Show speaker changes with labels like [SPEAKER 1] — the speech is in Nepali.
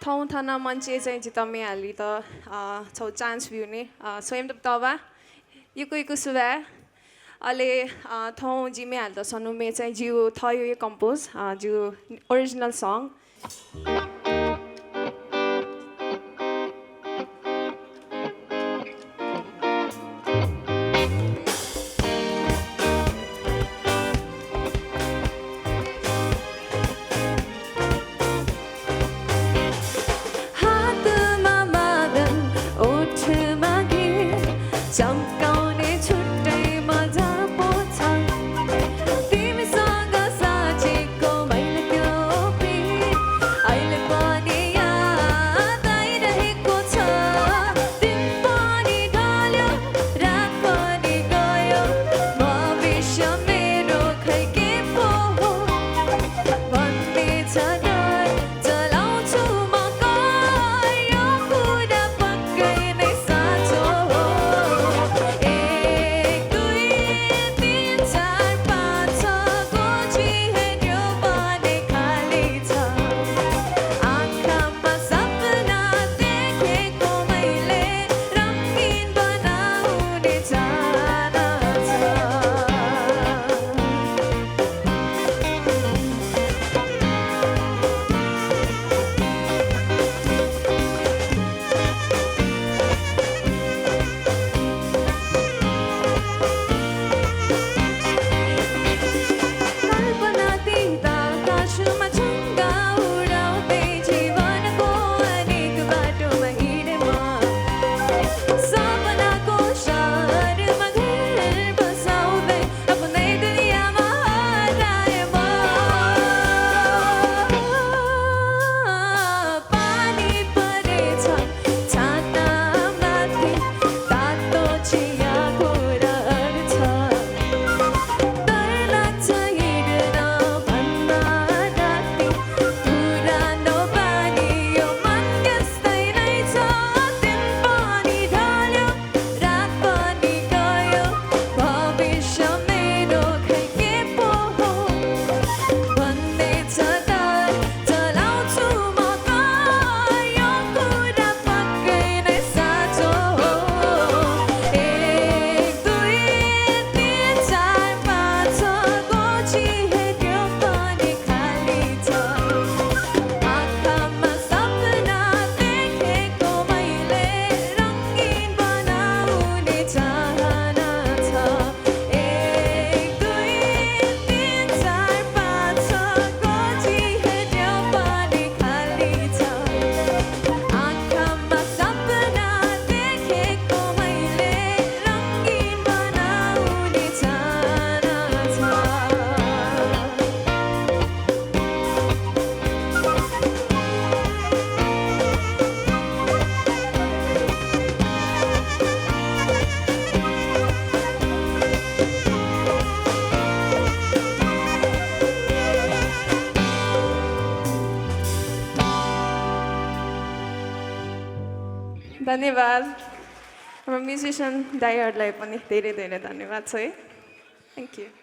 [SPEAKER 1] ठाउँ थाना मान्छे चाहिँ जितामे हाली त छौ चान्स बिउने स्वयं तबा युको सुबह अले ठाउँ जिमे हाल त सनु मे चाहिँ जिउ थयो ये कम्पोज जिउ ओरिजिनल सङ
[SPEAKER 2] चम्काउने छुट्टै मजा पो छ तिमीसँग साँचेको मैले त्यो प्रेम अहिले पनि याद आइरहेको छ दिन पनि ढल्यो रात पनि गयो भविष्य मेरो खै के पो हो भन्ने छ डर चलाउँछु म कार यो कुरा पक्कै नै साँचो हो
[SPEAKER 1] धन्यवाद हाम्रो म्युजिसियन दाइहरूलाई पनि धेरै धेरै धन्यवाद छ है थ्याङ्क यू